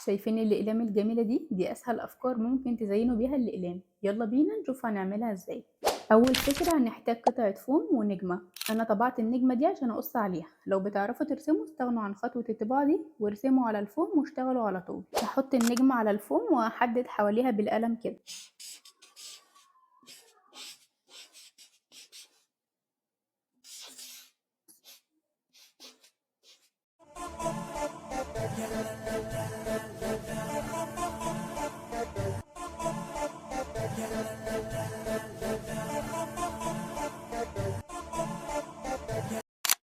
شايفين الأقلام الجميلة دي؟ دي أسهل أفكار ممكن تزينوا بيها الأقلام. يلا بينا نشوف هنعملها ازاي. أول فكرة هنحتاج قطعة فوم ونجمة. أنا طبعت النجمة دي عشان أقص عليها، لو بتعرفوا ترسموا استغنوا عن خطوة الطباعة دي وارسموا على الفوم واشتغلوا على طول. هحط النجمة على الفوم وأحدد حواليها بالقلم كده.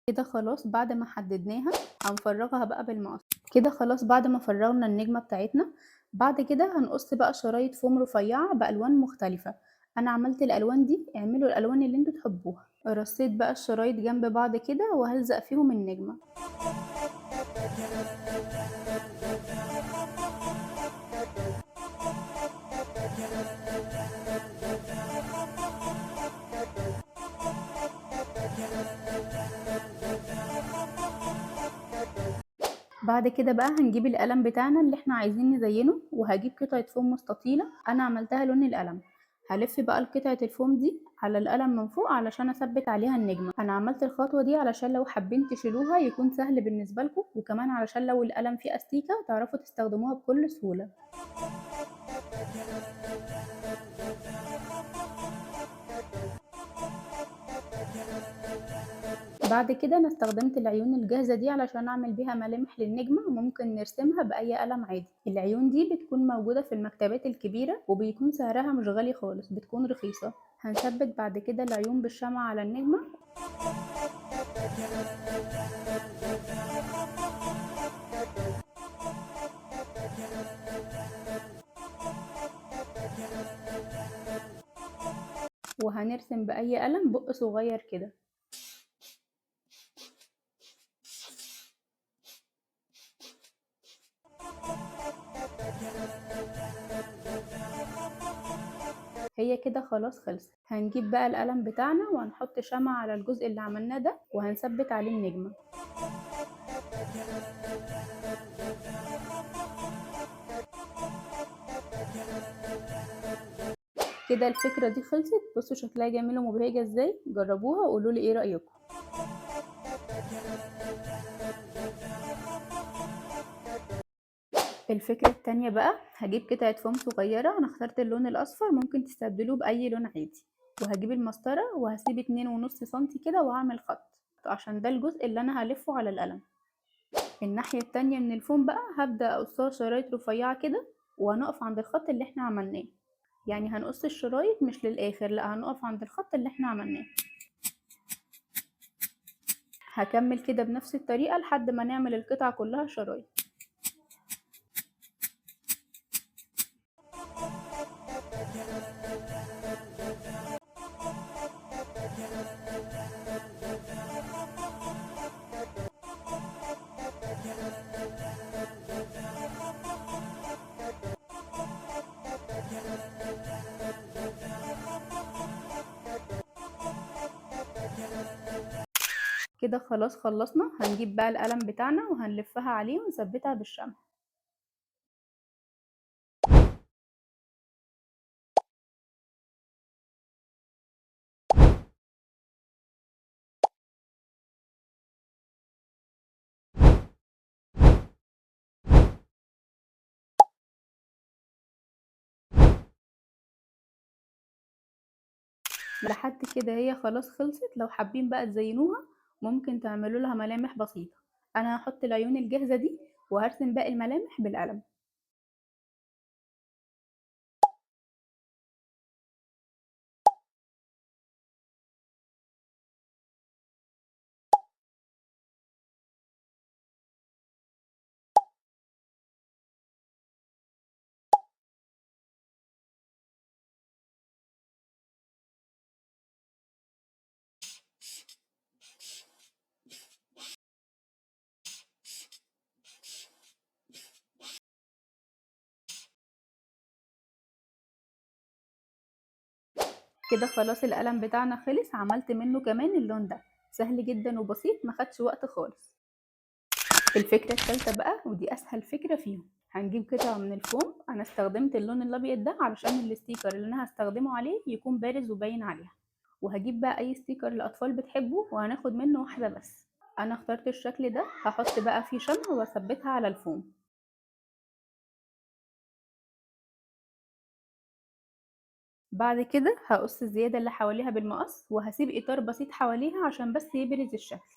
كده خلاص بعد ما حددناها هنفرغها بقى بالمقص. كده خلاص بعد ما فرغنا النجمة بتاعتنا، بعد كده هنقص بقى شرايط فوم رفيعة بألوان مختلفة. أنا عملت الألوان دي، اعملوا الألوان اللي انتوا تحبوها. رصيت بقى الشرايط جنب بعض كده وهلزق فيهم النجمة. بعد كده بقى هنجيب القلم بتاعنا اللي احنا عايزين نزينه، وهجيب قطعة فوم مستطيلة انا عملتها لون القلم. هلف بقى قطعة الفوم دي على القلم من فوق علشان اثبت عليها النجمة. انا عملت الخطوة دي علشان لو حابين تشيلوها يكون سهل بالنسبة لكم، وكمان علشان لو القلم فيه استيكة تعرفوا تستخدموها بكل سهولة. بعد كده انا استخدمت العيون الجاهزة دي علشان اعمل بيها ملامح للنجمة، ممكن نرسمها بأي قلم عادي. العيون دي بتكون موجودة في المكتبات الكبيرة وبيكون سعرها مش غالي خالص، بتكون رخيصة. هنثبت بعد كده العيون بالشمع على النجمة. وهنرسم بأي قلم بق صغير كده. هي كده خلاص خلصت. هنجيب بقى القلم بتاعنا وهنحط شمع على الجزء اللي عملناه ده وهنثبت عليه النجمة. كده الفكرة دي خلصت. بصوا شكلها جميل ومبهجة ازاي، جربوها وقولوا لي ايه رأيكم. الفكرة التانية بقى هجيب قطعة فوم صغيرة، أنا اخترت اللون الأصفر، ممكن تستبدلوه بأي لون عادي. وهجيب المسطرة وهسيب 2.5 سنتي كده وهعمل خط عشان ده الجزء اللي أنا هلفه على القلم. الناحية التانية من الفوم بقى هبدأ أقصها شرايط رفيعة كده، وهنقف عند الخط اللي احنا عملناه. يعني هنقص الشرايط مش للآخر، لا هنقف عند الخط اللي احنا عملناه. هكمل كده بنفس الطريقة لحد ما نعمل القطعة كلها شرايط. كده خلاص خلصنا. هنجيب بقى القلم بتاعنا وهنلفها عليه ونثبتها بالشمع. لحد كده هي خلاص خلصت. لو حابين بقى تزينوها ممكن تعملوا لها ملامح بسيطة. انا هحط العيون الجاهزة دي وهرسم باقي الملامح بالقلم. كده خلاص القلم بتاعنا خلص. عملت منه كمان اللون ده، سهل جدا وبسيط، ما خدش وقت خالص. الفكرة التالتة بقى، ودي أسهل فكرة فيهم، هنجيب قطعة من الفوم. أنا استخدمت اللون الأبيض ده علشان ال sticker اللي أنا هستخدمه عليه يكون بارز وباين عليها. وهجيب بقى أي sticker الأطفال بتحبه وهناخد منه واحدة بس. أنا اخترت الشكل ده، هحط بقى فيه شمع وأثبتها على الفوم. بعد كده هقص الزيادة اللي حواليها بالمقص، وهسيب إطار بسيط حواليها عشان بس يبرز الشكل.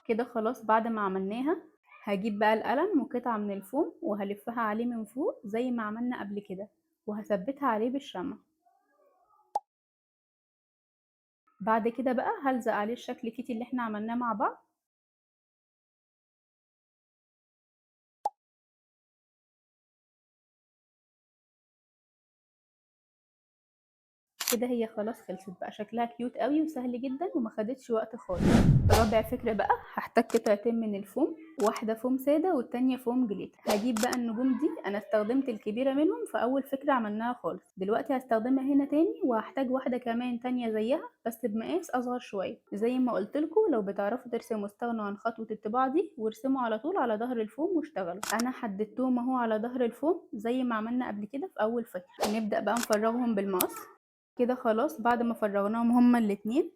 كده خلاص بعد ما عملناها هجيب بقى القلم وقطعة من الفوم وهلفها عليه من فوق زي ما عملنا قبل كده، وهثبتها عليه بالشمع. بعد كده بقى هلزق عليه الشكل كيتي اللي احنا عملناه مع بعض. كده هي خلاص خلصت بقى، شكلها cute قوي وسهل جدا وما خدتش وقت خالص. رابع فكرة بقى، هحتاج قطعتين من الفوم، واحدة فوم سادة والتانية فوم glitter. هجيب بقى النجوم دي، انا استخدمت الكبيرة منهم في اول فكرة عملناها خالص، دلوقتي هستخدمها هنا تاني، وهحتاج واحدة كمان تانية زيها بس بمقاس اصغر شوية. زي ما قلت لكم لو بتعرفوا ترسموا استغنوا عن خطوة الطباعة دي وارسموا على طول على ظهر الفوم واشتغلوا. انا حددتهم اهو على ظهر الفوم زي ما عملنا قبل كده في اول فكرة. هنبدأ بقى نفرغهم بالمقص. كده خلاص بعد ما فرغناهم هما الاتنين،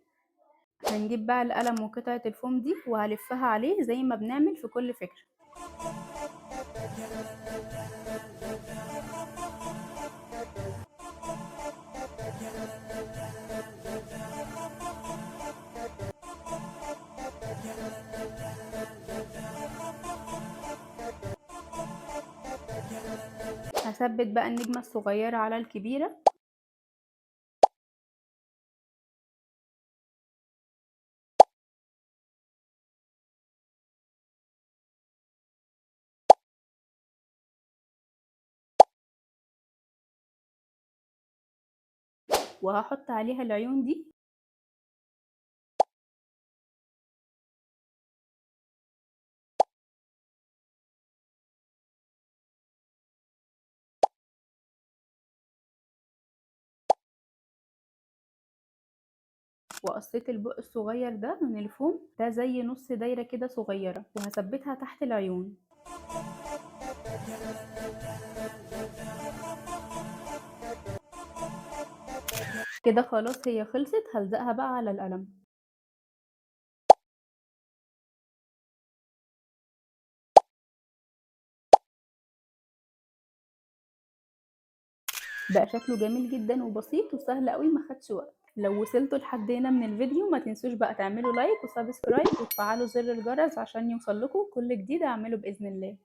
هنجيب بقى القلم وقطعة الفوم دي وهلفها عليه زي ما بنعمل في كل فكرة. هثبت بقى النجمة الصغيرة على الكبيرة. وهحط عليها العيون دي. وقصيت البق الصغير ده من الفوم ده زي نص دايرة كده صغيرة، وهثبتها تحت العيون. كده خلاص هي خلصت، هلزقها بقى على القلم. بقى شكله جميل جدا وبسيط وسهل قوي، ما خدش وقت. لو وصلتوا لحد هنا من الفيديو ما تنسوش بقى تعملوا like و subscribe وتفعلوا زر الجرس عشان يوصل لكم كل جديد اعمله باذن الله.